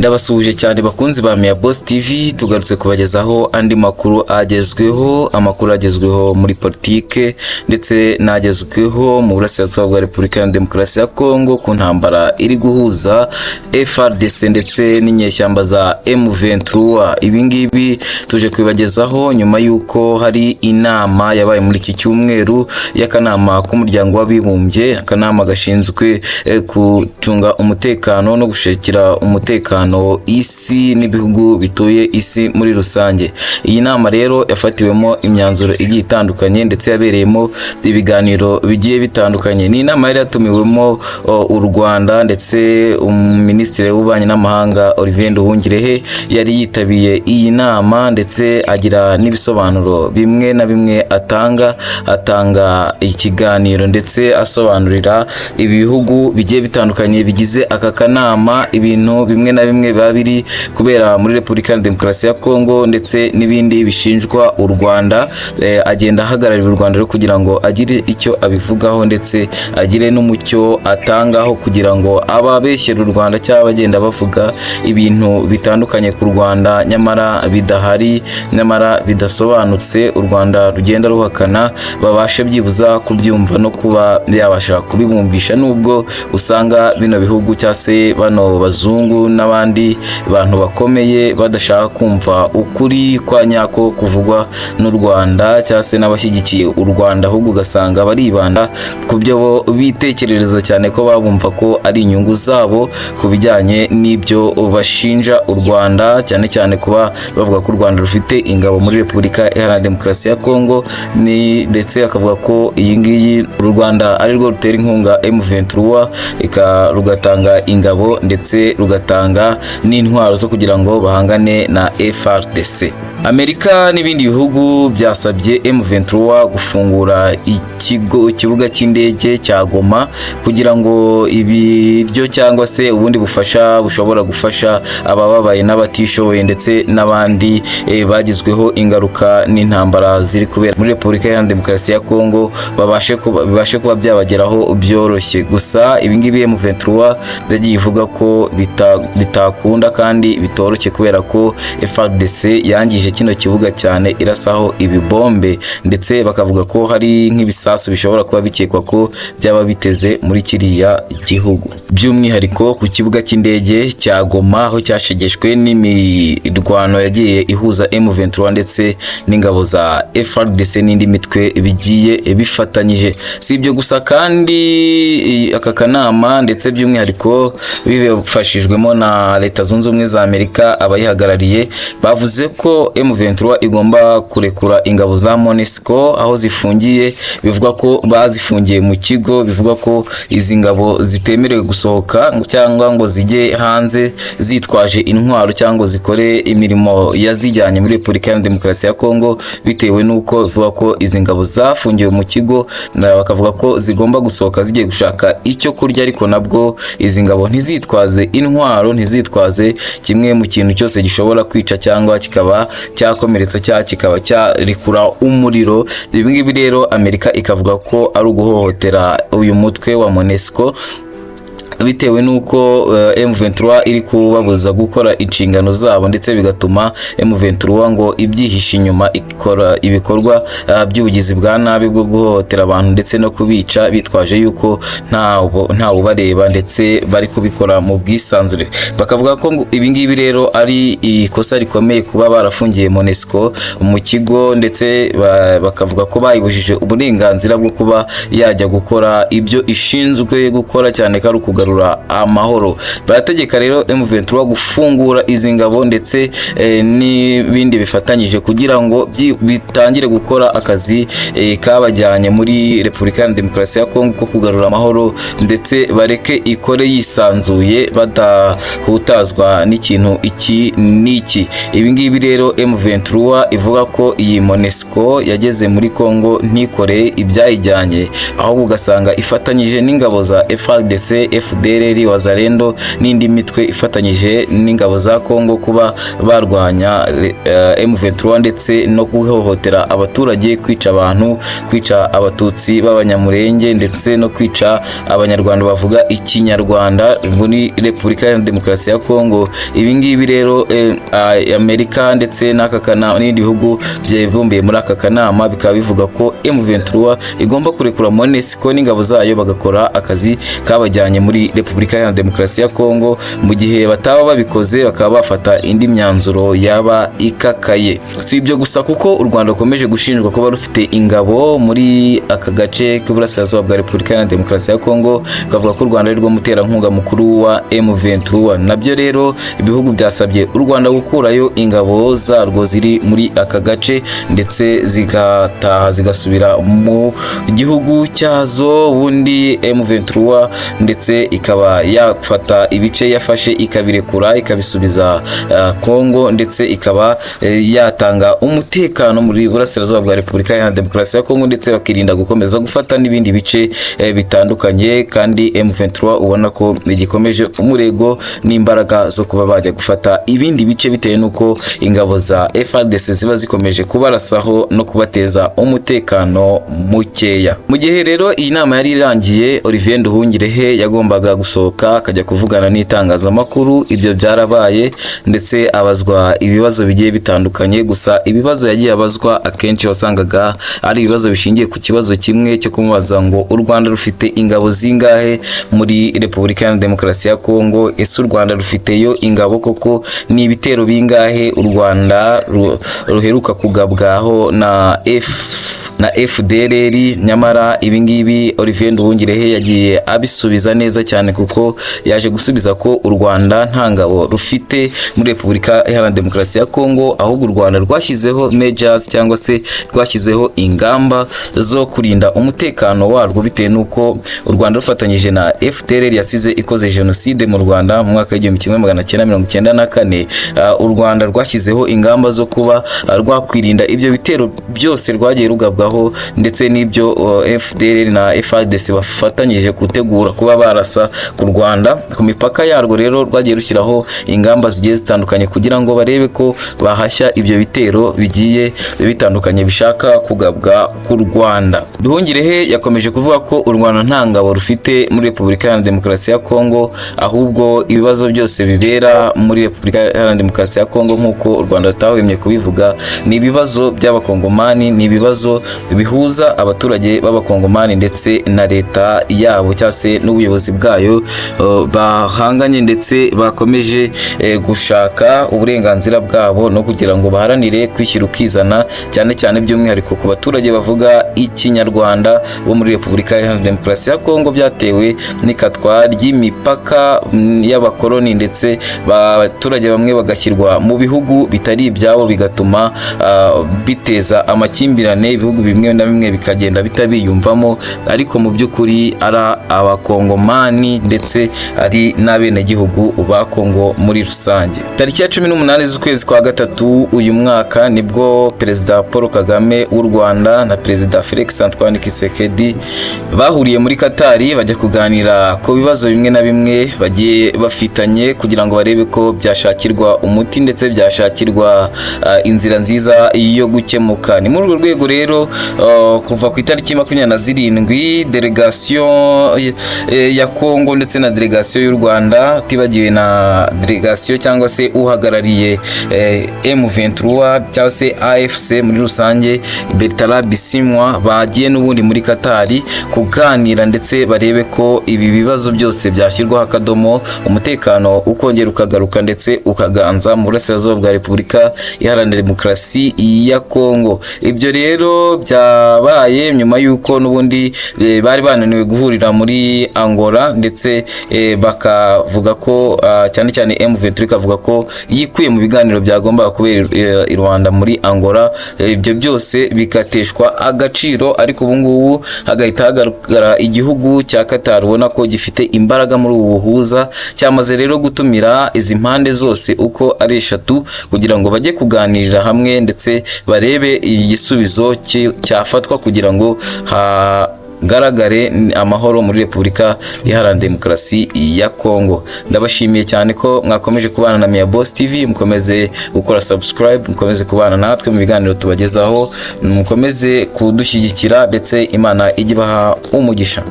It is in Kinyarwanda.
Ndabasuhuje cyane bakunzi ba Mia Boss TV. Tugarutse kubagezaho andi makuru agezweho, amakuru agezweho muri politike ndetse n'agezweho mu burasirazuba bwa Repubulika ya Demokarasi ya Kongo ku ntambara iri guhuza FARDC ndetse n'inyeshyamba za M23. Ibi ngibi tuje kubibagezaho nyuma y'uko hari inama yabaye muri iki cyumweru y'akanama k'umuryango w'abibumbye, akanama gashinzwe gucunga umutekano no gushakira umutekano isi n'ibihugu bituye isi muri rusange. Iyi nama rero yafatiwemo imyanzuro igiye itandukanye ndetse yabereyemo ibiganiro bigiye bitandukanye. Ni inama yari yatumiwemo u Rwanda, ndetse Minisitiri w'Ububanyi n'Amahanga Olivier Nduhungirehe yari yitabiye iyi nama, ndetse agira n'ibisobanuro bimwe na bimwe atanga, atanga ikiganiro ndetse asobanurira ibihugu bigiye bitandukanye bigize aka kanama ibintu bimwe na bimwe biba biri kubera muri Repubulika ya Demokarasi ya Kongo ndetse n'ibindi bishinjwa u Rwanda. Agenda ahagararira u Rwanda rero kugira ngo agire icyo abivugaho ndetse agire n'umucyo atangaho kugira ngo ababeshyera u Rwanda cyangwa bagenda bavuga ibintu bitandukanye ku Rwanda nyamara bidahari, nyamara bidasobanutse, u Rwanda rugenda ruhakana, babashe byibuza kubyumva no kuba yabasha kubibumvisha, nubwo usanga bino bihugu cyangwa se bano bazungu n'abandi bantu bakomeye badashaka kumva ukuri kwa nyako kuvugwa n'u Rwanda cyangwa se n'abashyigikiye u Rwanda, ahubwo ugasanga baribanda ku byo bo bitekerereza cyane ko babumva ko ari inyungu zabo ku bijyanye n'ibyo bashinja u Rwanda, cyane cyane kuba bavuga ko u Rwanda rufite ingabo muri Repubulika Iharanira Demokarasi ya Kongo, ni ndetse akavuga ko iyi ngiyi u Rwanda ari rwo rutera inkunga M23, rugatanga ingabo ndetse rugatanga n'intwaro zo kugira ngo bahangane na FARDC. Amerika n'ibindi bihugu byasabye M23 gufungura ikibuga cy'indege cya Goma kugira ngo ibiryo cyangwa se ubundi bufasha bushobora gufasha abababaye n'abatishoboye ndetse n'abandi bagizweho ingaruka n'intambara ziri kubera muri Repubulika Iharanira Demokarasi ya Kongo bibashe kuba byabageraho byoroshye. Gusa ibi ngibi M23 yagiye ivuga ko bitakunda kandi bitoroshye kubera ko FARDC yangije kino kibuga cyane irasaho ibibombe, ndetse bakavuga ko hari nk'ibisasu bishobora kuba bikekwa ko byaba biteze muri kiriya gihugu, by'umwihariko ku kibuga cy'indege cya Goma, aho cyashegeshwe n'imirwano yagiye ihuza M23 ndetse n'ingabo za FARDC n'indi mitwe bigiye bifatanyije. Si ibyo gusa kandi, aka kanama ndetse by'umwihariko bibafashijwemo na Leta Zunze Ubumwe za Amerika, abayihagarariye bavuze ko M23 igomba kurekura ingabo za MONUSCO aho zifungiye. Bivugwa ko bazifungiye mu kigo, bivugwa ko izi ngabo zitemerewe gusohoka cyangwa ngo zijye hanze zitwaje intwaro cyangwa ngo zikore imirimo yazijyanye muri Repubulika ya Demokarasi ya Kongo, bitewe n'uko bivugwa ko izi ngabo zafungiwe mu kigo, bakavuga ko zigomba gusohoka zigiye gushaka icyo kurya, ariko nabwo izi ngabo ntizitwaze intwaro, ntizitwaze kimwe mu kintu cyose gishobora kwica cyangwa kikaba cyakomeretsa cyangwa kikaba cyarekura umuriro. Ibi ngibi rero Amerika ikavuga ko ari uguhohotera uyu mutwe wa MONUSCO bitewe n'uko M23 iri kubabuza gukora inshingano zabo, ndetse bigatuma M23 ngo ibyihishe inyuma ikora ibikorwa by'ubugizi bwa nabi bwo guhohotera abantu ndetse no kubica, bitwaje yuko ntawe ubareba ndetse bari kubikora mu bwisanzure. Bakavuga ko ngo ibi ngibi rero ari ikosa rikomeye kuba barafungiye MONUSCO mu kigo, ndetse bakavuga ko bayibujije uburenganzira bwo kuba yajya gukora ibyo ishinzwe gukora, cyane ko ari ukugarura amahoro. Barategeka rero M23 gufungura izi ngabo ndetse n'ibindi bifatanyije kugira ngo bitangire gukora akazi kabajyanye muri Repubulika ya Demokarasi ya Kongo ko kugarura amahoro, ndetse bareke ikore yisanzuye badahutazwa n'ikintu iki n'iki. Ibi ngibi rero M23 ivuga ko iyi MONUSCO yageze muri Kongo ntikore ibyayijyanye, ahubwo ugasanga ifatanyije n'ingabo za FARDC, FDLR, Wazalendo n'indi mitwe ifatanyije n'ingabo za Kongo kuba barwanya M23 ndetse no guhohotera abaturage, kwica abantu, kwica Abatutsi b'Abanyamurenge ndetse no kwica Abanyarwanda bavuga Ikinyarwanda muri Repubulika ya Demokarasi ya Kongo. Ibi ngibi rero Amerika ndetse n'aka kanama n'ibindi bihugu byibumbiye muri aka kanama bikaba bivuga ko M23 igomba kurekura MONUSCO n'ingabo zayo, bagakora akazi kabajyanye muri Repubulika ya Demokarasi ya Kongo. Mu gihe bataba babikoze, bakaba bafata indi myanzuro yaba ikakaye. Si ibyo gusa, kuko u Rwanda rukomeje gushinjwa kuba rufite ingabo muri aka gace k'Iburasirazuba bwa Repubulika ya Demokarasi ya Kongo, bakavuga ko u Rwanda ari rwo muterankunga mukuru wa M23. Nabyo rero ibihugu byasabye u Rwanda gukurayo ingabo zarwo ziri muri aka gace, ndetse zigataha zigasubira mu gihugu cyazo, ubundi M23 ndetse ikaba yafata ibice yafashe ikabirekura, ikabisubiza Kongo, ndetse ikaba yatanga umutekano muri Burasirazuba bwa Repubulika ya Demokarasi ya Kongo, ndetse bakirinda gukomeza gufata n'ibindi bice bitandukanye. Kandi M23 ubona ko igikomeje umurego n'imbaraga zo kuba bajya gufata ibindi bice, bitewe n'uko ingabo za FARDC ziba zikomeje kubarasaho no kubateza umutekano mukeya. Mu gihe rero iyi nama yari irangiye, Olivier Nduhungirehe yagombaga gusohoka akajya kuvugana n'itangazamakuru. Ibyo byarabaye, ndetse abazwa ibibazo bigiye bitandukanye. Gusa ibibazo yagiye abazwa akenshi wasangaga ari ibibazo bishingiye ku kibazo kimwe cyo kumubaza ngo: "U Rwanda rufite ingabo zingahe muri Repubulika ya Demokarasi ya Kongo? Ese u Rwanda rufiteyo ingabo koko? Ni ibitero bingahe u Rwanda ruheruka kugabwaho na FDLR?" Nyamara ibingibi Olivier Nduhungirehe yagiye abisubiza neza cyane, kuko yaje gusubiza ko u Rwanda nta ngabo rufite muri Repubulika Iharanira Demokarasi ya Kongo, ahubwo u Rwanda rwashyizeho measures cyangwa se rwashyizeho ingamba zo kurinda umutekano warwo, bitewe n'uko u Rwanda rufatanyije na FDLR yasize ikoze jenoside mu Rwanda mu mwaka w'1994. U Rwanda rwashyizeho ingamba zo kuba rwakwirinda ibyo bitero byose rwagiye rugabwaho, ndetse n'ibyo FDLR na FARDC bafatanyije gutegura kuba barasa ku Rwanda ku mipaka yarwo. Rero rwagiye rushyiraho ingamba zigiye zitandukanye kugira ngo barebe ko bahashya ibyo bitero bigiye bitandukanye bishaka kugabwa ku Rwanda. Nduhungirehe yakomeje kuvuga ko u Rwanda nta ngabo rufite muri Repubulika Iharanira Demokarasi ya Kongo, ahubwo ibibazo byose bibera muri Repubulika Iharanira Demokarasi ya Kongo, nk'uko u Rwanda rutahwemye kubivuga, ni ibibazo by'Abakongomani, ni ibibazo bihuza abaturage b'Abakongomani ndetse na leta yabo cyangwa se n'ubuyobozi bwayo, bahanganye ndetse bakomeje gushaka uburenganzira bwabo no kugira ngo baharanire kwishyira ukizana, cyane cyane by'umwihariko ku baturage bavuga Ikinyarwanda bo muri Repubulika Iharanira Demokarasi ya Kongo, byatewe n'ikatwa ry'imipaka y'abakoloni, ndetse abaturage bamwe bagashyirwa mu bihugu bitari ibyabo, bigatuma biteza amakimbirane, ibihugu bimwe na bimwe bikagenda bitabiyumvamo, ariko mu by'ukuri ari Abakongomani ndetse ari n'abenegihugu ba Kongo muri rusange. Tariki ya 18 z'ukwezi kwa gatatu uyu mwaka nibwo Perezida Paul Kagame w'u Rwanda na Perezida Felix Antoine Tshisekedi bahuriye muri Katari, bajya kuganira ku bibazo bimwe na bimwe bagiye bafitanye kugira ngo barebe ko byashakirwa umuti ndetse byashakirwa inzira nziza yo gukemuka. Ni muri urwo rwego rero kuva ku itariki 27 delegation ya Kongo ndetse na delegation y'u Rwanda, utibagiwe na delegation cyangwa se uhagarariye M23 cyangwa se AFC muri rusange, Bertrand Bisimwa, bagiye n'ubundi muri Katari kuganira ndetse barebe ko ibi bibazo byose byashyirwaho akadomo, umutekano ukongera ukagaruka ndetse ukaganza mu burasirazuba bwa Repubulika Iharanira Demokarasi ya Kongo. Ibyo rero byabaye nyuma y'uko n'ubundi bari bananiwe guhurira muri Angola, ndetse bakavuga ko cyane cyane M23 ikavuga ko yikuye mu biganiro byagombaga kubera i Rwanda muri Angola. Ibyo byose bigateshwa agaciro, ariko ubu ngubu hagahita hagaragara igihugu cya Qatar, ubona ko gifite imbaraga muri ubu buhuza. Cyamaze rero gutumira izi mpande zose uko ari eshatu kugira ngo bajye kuganirira hamwe ndetse barebe igisubizo cyafatwa kugira ngo Hagaragare amahoro muri Repubulika Iharanira Demokarasi ya Kongo. Ndabashimiye cyane ko mwakomeje kubana na Mia Boss TV. Mukomeze gukora subscribe, mukomeze kubana natwe mu biganiro tubagezaho, mukomeze kudushyigikira, ndetse Imana ijye ibaha umugisha.